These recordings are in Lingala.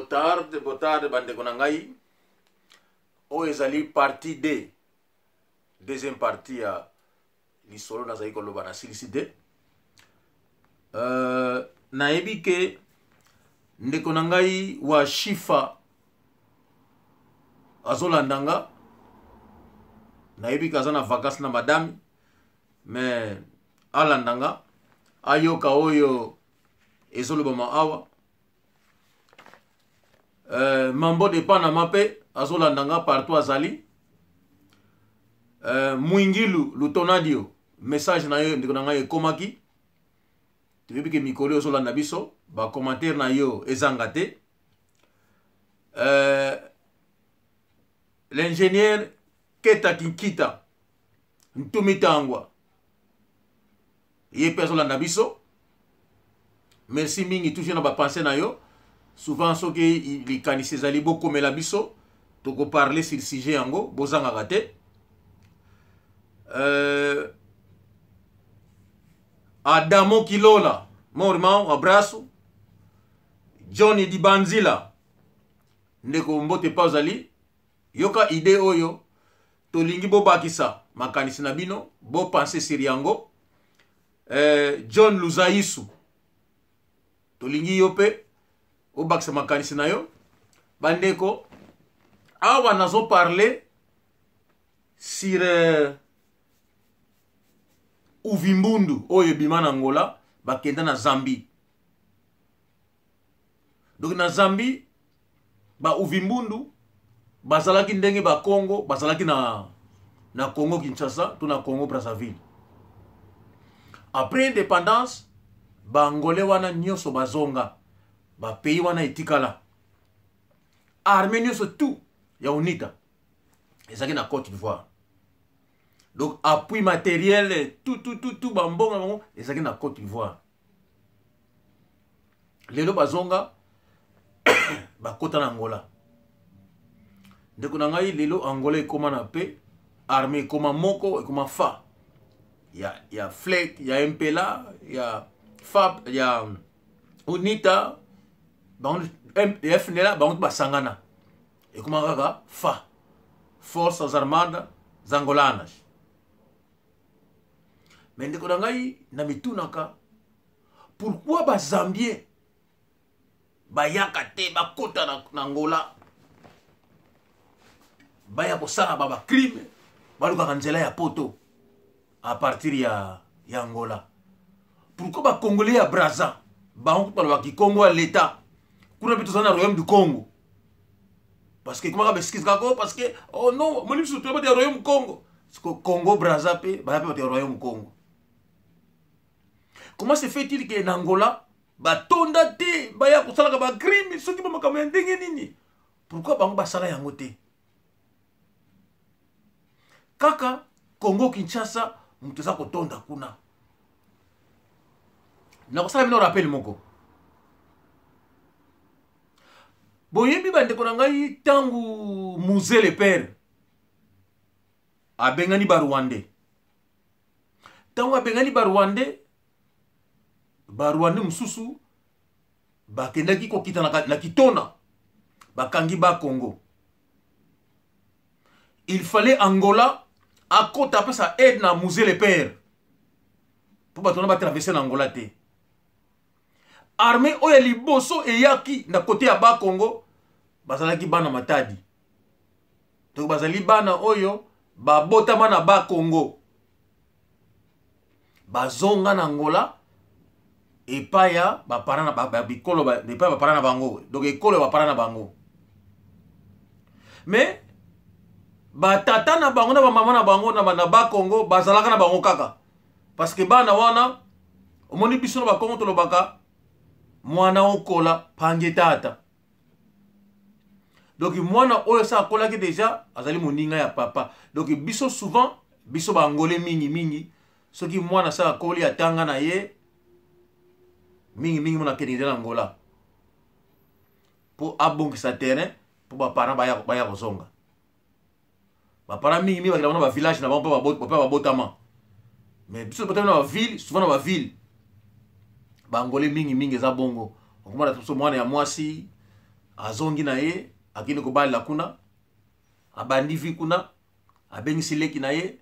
Botarde, botarde bandeko na ngai. Oyo ezali partie D. Deuxième partie ya lisolo nazali koloba na silisi te. Nayebi ke ndeko na ngai wa Shifa azolanda nga. Nayebi ke aza na vacances na madame, mais alanda nga ayoka oyo ezolobama awa. Mambo de Panama mpe azolanda nga partout azali. Mwingilu Lutonadio, message na yo ndeko na ngai ekomaki. Toyebi ke mikolo ozolanda biso, ba commentaire na yo ezanga te. L'ingénieur Keta Kinkita Ntumi Tangwa ye mpe azolanda biso. Merci mingi toujours na ba pensée na yo. Souvent soki likanisi ezali bokomela biso, tokoparler sur sujet yango, bozangaka te. Adamo Kilola, mon irmão, abraço. Johnny Dibanzila, ndeko mbote pa ozali. Yoka idée oyo, tolingi bobakisa makanisi na bino, bo penser sur yango. John Luzaisu, tolingi yo pe obakisa makanisi na yo. Bandeko, awa nazo parler sur Uvimbundu oyo ebima na Angola, bakenda na Zambie. Donc na Zambie ba Uvimbundu bazalaki ndenge ba Congo bazalaki na Congo Kinshasa to na Congo Brazzaville. Après indépendance, ba Angolais wana nyonso bazonga, ba pays wana etikala. Armée nyonso tout ya UNITA ezalaki na Côte d'Ivoire. Donc appui matériel tout tout tout tout ba mbongo bango ezalaki na Côte d'Ivoire. Lelo bazonga bakota na Angola. Ndeko na ngai, lelo Angola ekoma na paix, armée ekoma moko, ekoma fa. Ya FLEC, ya MPLA, ya FAP, ya UNITA, bango, ya FNLA, bango basangana. Ekoma kaka fa. Forças Armadas Angolanas. Mais ndeko na ngai, na mitunaka pourquoi ba Zambien bayaka te bakota na Angola, baya kosala ba crime, balukaka nzela ya poto à partir ya Angola. Pourquoi ba Congolais ya Brazza bango balobaka Congo ya l'État, kuna mpe tozala na Royaume du Congo? Parce que komaka ba excuse kaka, parce que oh non, moni biso toyeba ya Royaume Congo. Parce que Congo Brazza mpe baya mpe bato ya Royaume Congo. Comment se fait-il que na Angola batonda te baya kosalaka ba crime soki ba makambo ya ndenge nini? Pourquoi bango basala yango te? Kaka Congo Kinshasa moto eza kotonda kuna. Nakosala bino rappel moko. Boyebi bandeko na ngai, ntango Mzee le père abengani ba Rwandais, ntango abengani ba Rwandais, ba Rwandais mosusu bakendaki kokita na Kitona, bakangi ba Congo. Il fallait Angola akota apesa aide na Mzee le père mpo bato wana batraverse na Angola te. Armée oyo ya liboso eyaki na kote ya Bakongo bazalaki bana Matadi. Donc bazali bana oyo babotama na Bakongo, bazonga na Angola epai ya baparent na bikolo, epai ya baparent na bango, donc ekolo ya baparent na bango. Mais batata na bango na bamama na bango na Bakongo bazalaka na bango kaka, parce que bana wana, omoni biso na Bakongo tolobaka mwana okola pange tata. Donc mwana oyo sa akolaki déjà azali moninga ya papa. Donc biso souvent, biso ba Angolais mingi mingi, soki mwana sa akoli atanga na ye mingi mingi, mona akende na Angola mpo abongisa terrain mpo baparent baya kozonga. Baparent mingi mingi bakenda na bavillage na bango mpo babotama. Mais biso tobotami na baville, souvent na baville baangolais mingi mingi eza bongo. Okomona biso mwana ya mwasi Azongi na ye, akende kobalela kuna, abandi vi kuna, abengisi leki na ye.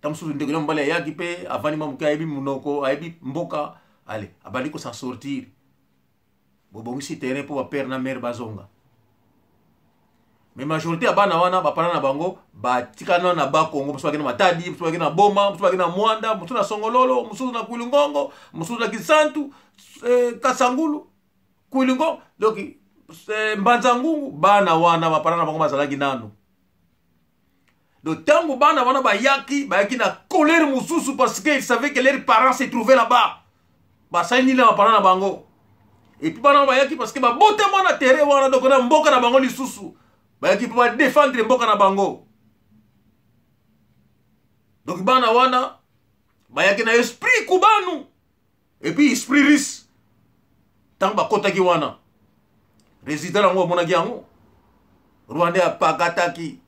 Ta mosusu ndeko na mobali ayaki mpe avandi mwa moke, ayebi monoko, ayebi mboka, ale abandi ko s'en sortir. Bobongisi terrain mpo ba père na mère bazonga. Mais majorité ya bana wana, bapana na bango batikana na Bakongo. Mosusu bakende na Matadi, mosusu bakende na Boma, mosusu bakende na Mwanda, mosusu na Songololo, mosusu na Kwilungongo, mosusu na Kisantu, Kasangulu, Kwilingongo, donc Mbanza Ngungu. Bana wana, bapana na bango bazalaki nanu. Donc ntango bana wana bayaki, bayaki na colère mosusu, parce que ils savaient que leurs parents se trouvaient là-bas. Basali nini na bapana na bango? Et puis bana wana bayaki parce que babotama na terrain wana, donc na mboka na bango lisusu. Bayaki mpo badefendre mboka na bango. Donc bana wana bayaki na esprit kubanu et puis esprit russe. Ntango bakotaki wana, résultat yango bamonaki yango, Rwandais apakataki.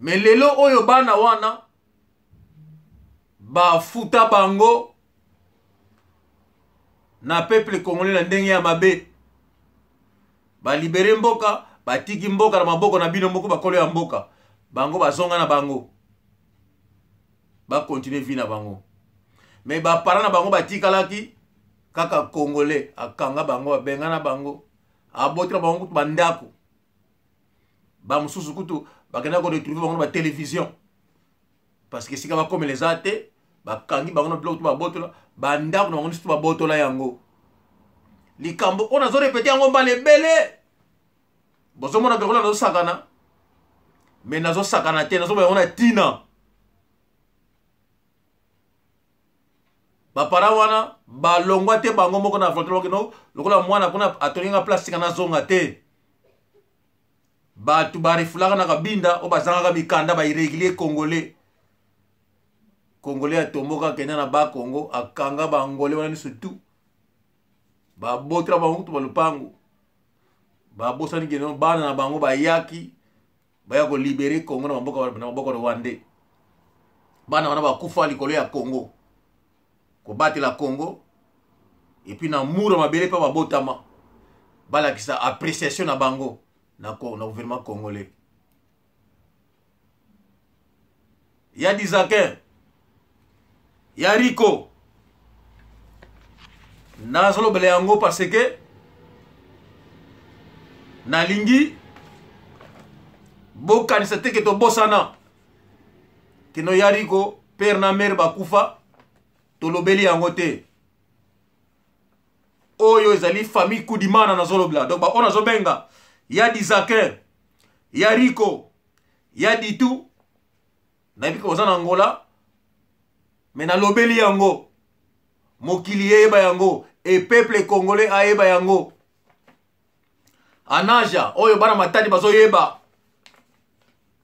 Mais lelo oyo, bana wana bafuta bango na peuple congolais na ndenge ya mabe. Balibere mboka, batiki mboka na maboko na bino moko bakolo ya mboka. Bango bazonga na bango, bakontinue vie na bango, mais baparent na bango batikalaki kaka. Congolais akanga bango, abengana bango, abotela bango kutu bandako. Bamosusu kutu bakenda koretrouve bango na batelevizio, parce que esika bakomela eza te. Bakangi bango na biloko to babotola bandako na bango nyonso to babotola yango. Likambo oyo nazorepete yango mbala ebele, bozomona lokola nazosakana, mais nazosakana te, nazomona yango na ntina. Bapara wana balongwa te bango moko na frontière, bakino lokola mwana kuna atolinga place tika nazonga te. Bato barefulaka na Kabinda oyo bazangaka mikanda, bairrégulier congolais. Congolais atomboka, akenda na Bakongo, akanga bangole wana nyonso tu, babotela bango kutu balupango. Babosani keno bana na bango bayaki, baya kolibere Congo na maboko rwandais. Bana wana bakufa likolo ya Congo, kobatela Congo, et puis na mur mabele mpe babotama, balakisa appréciation na bango na gouvernement congolais. Ya Dizakin, ya Rico, nazolobela yango parce que nalingi bokanisa te ke tobosana kino ya Rico, père na mère bakufa, tolobeli yango te. Oyo ezali famille Kudimana nazolobela. Donc baoyo nazobenga, ya Dizakin, ya Rico, ya Ditu, nayebi ke oza na Angola, mais nalobeli yango, mokili eyeba yango e peuple congolais ayeba yango. Anaja oyo bana Matadi bazoyeba,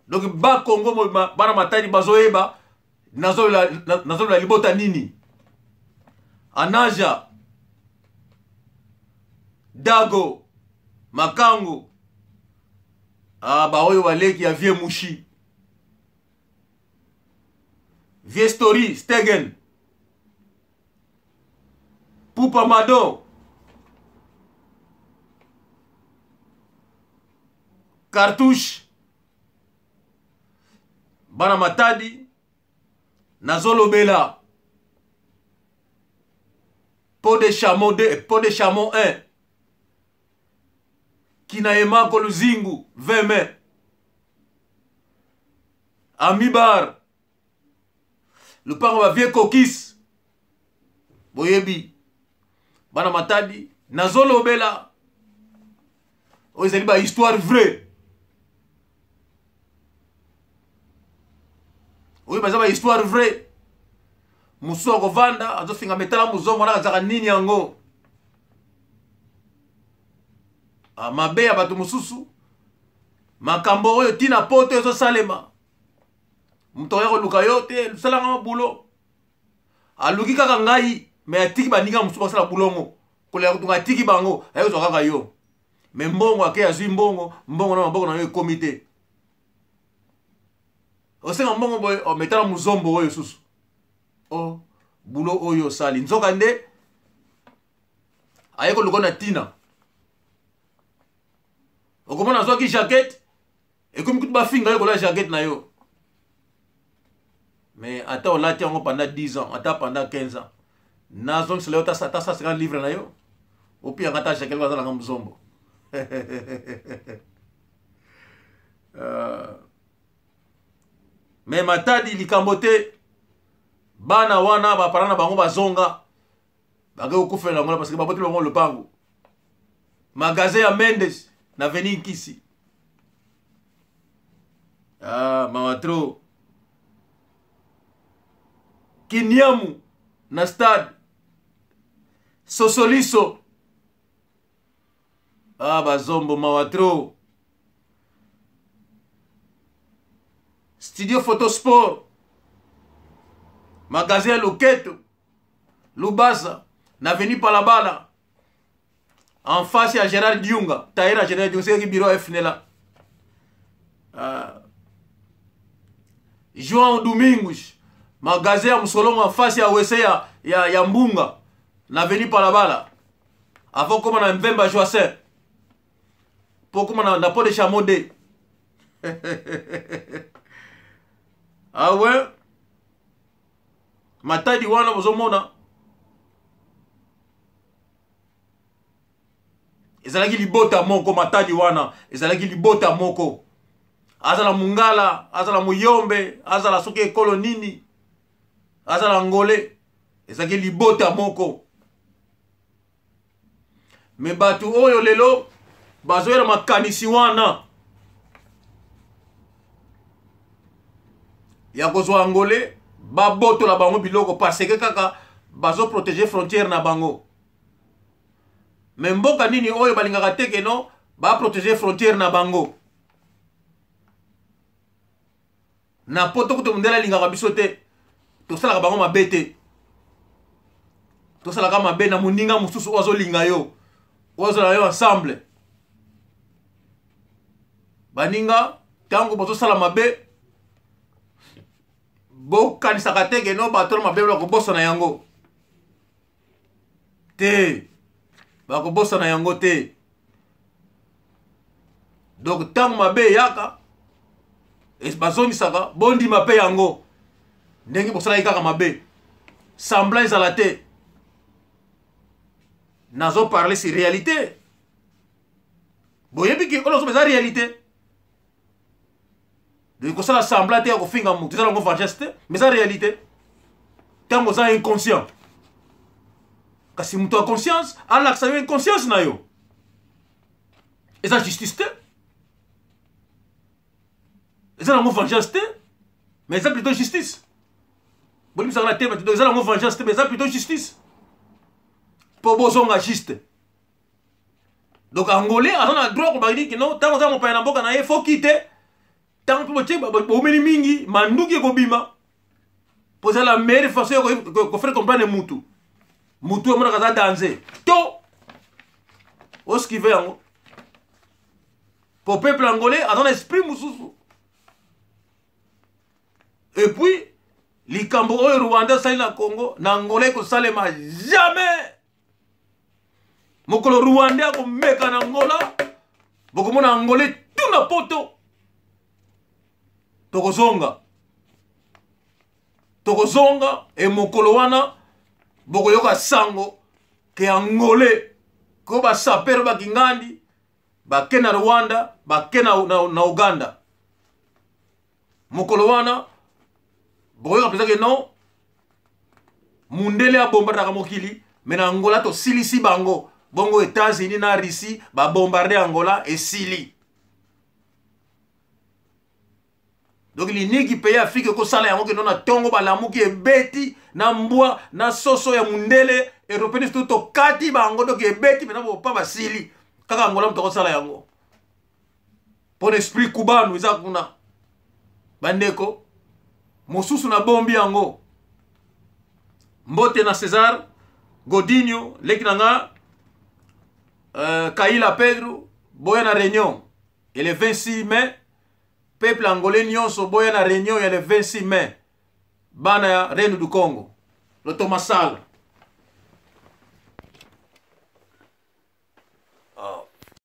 donc Bakongo, bana Matadi bazoyeba nazoloba libota nini. Anaja, Dago, Makango, ah, baoyo baleki ya vieux Mushi, vieux Story Stegen, Pupa Mado, Cartouche, bana Matadi nazolobela. Peau de chameau 2, peau de chameau 1, Kinaemako Luzingu 20 mai, Amibar, lupango bavie Kokis, boyebi bana Matadi nazolobela. Oyo ezali bahistoire vrai, oyo baza bahistoire vrai. Mosusu akovanda, azofinga metala mozongo wana azalaka nini yango. Ah, mabe ya bato mosusu, makambo oyo ntina poto ezosalema. Moto aya koluka yo te, salanga mabulo, aluki kaka ngai, mais atiki baninga mosusu basala bulongo kolela kotunga, atiki bango, aye kozwa kaka yo. Mais mbongo ake azwi mbongo, mbongo na maboko na yo ekomi te. Osenga mbongo boye, ometala mozombo oyo susu o bulo oyo osali. Nzoka nde Aye koluka na ntina. Okomona azwaki jaquette, ekomi kutu bafinga yo kola jaquette na yo. Mais ata olati yango pendant 10 ans, ata pendant 15 ans, nazongisela yo ata 150 livre na yo, opiyanga ata jaquette bazalanga muzombo. Mais Matadi likambo te, bana wana bapara na bango bazonga bake kokufela yango parce que baboteli bango lopango. Magasin ya Mendes na avenue Nkisi. Ah, mawa trop. Kinyamu na stade Sosoliso. Ah, bazombo mawa trop. Studio Photosport, magasin ya Loketo Lubasa na avenue Palabala, en face ya Gérard Diunga, tailleur ya Gérard Diunga, c'est bureau FNELA. João Domingos, magasin ya Musolongo en face ya WC ya Mbunga na avenue Palabala, avant koma na Mvemba Joassin, po koma na Pont de Chameau D. Ah ouais, Matadi wana bozomona ezalaki libota moko. Matadi wana ezalaki libota moko, azala mungala, azala muyombe, azala soki ekolo nini, azala ngole, ezalaki libota moko. Me bato oyo lelo bazoyela makanisi wana ya kozwa angole, babotola bango biloko parce que kaka bazoprotege frontière na bango. Me mboka nini oyo balingaka te keno baprotege frontière na bango? Na poto kutu mondele alingaka biso te, tosalaka bango mabe te. Tosalaka mabe na moninga mosusu oyo azolinga yo, oyo azala yo ensemble. Baninga, ntango bozosala mabe, bokanisaka te keno bato na mabe bakobosana yango te, bakobosana yango te. Donc ntango mabe eyaka, bazongisaka, bondima mpe yango ndenge bosalaki kaka mabe, semblant ezala te. Nazoparle si réalité, boyebi ke oyo nazoba eza réalité. Donc kosala semblant te ya kofinga motu eza nango vengeance te, mais eza réalité. Ntango oza inconscient, kasi moto ya conscience alakisa yo inconscience na yo, eza justice te, eza nango vengeance te, mais eza plutôt justice. Bolimbisaka na tema te, eza nango vengeance te, mais eza plutôt justice mpo bozonga juste. Donc angolais aza na droit kobaki kino ntango oza mopaya na mboka na ye, fo kite. Ntango mpe botie bomeli mingi, manduki ekobima, mpo eza la meilleure façon ya kofaire comprendre mutu. Mutu amonaka aza danger to oskive yango, po peuple angolais aza na esprit mosusu. Et puis likambo oyo Rwanda asali na Congo, na Angola ekosalema jamais. Mokolo Rwanda akomeka na Angola, bokomona Angolais tout na poto. Tokozonga, tokozonga. E mokolo wana bokoyoka sango ke Angolais ko basapere bakingandi bake na Rwanda, bake na Uganda. Mokolo wana bokoyoka mpenza ke non, mundele abombardaka mokili, me na Angola tosilisi bango. Bongo États-Unis na Russie babombarde Angola, esili. Donc liniki pays Afrique ekosala yango kendo na ntongo balamuki, ebeti na mbwa na soso ya mundele européen, surtout tokati bango. Donc ebeti mpena bopa basili kaka Angola moto akosala yango, mpo na esprit kubanu eza kuna. Bandeko mosusu nabombi yango. Mbote na César Godinho, leki na nga, Kaila Pedro, boya na réunion et le 26 mai. Peuple angolais nyonso boya na réunion ya le 26 mai, bana ya Reine du Congo, lotomasala.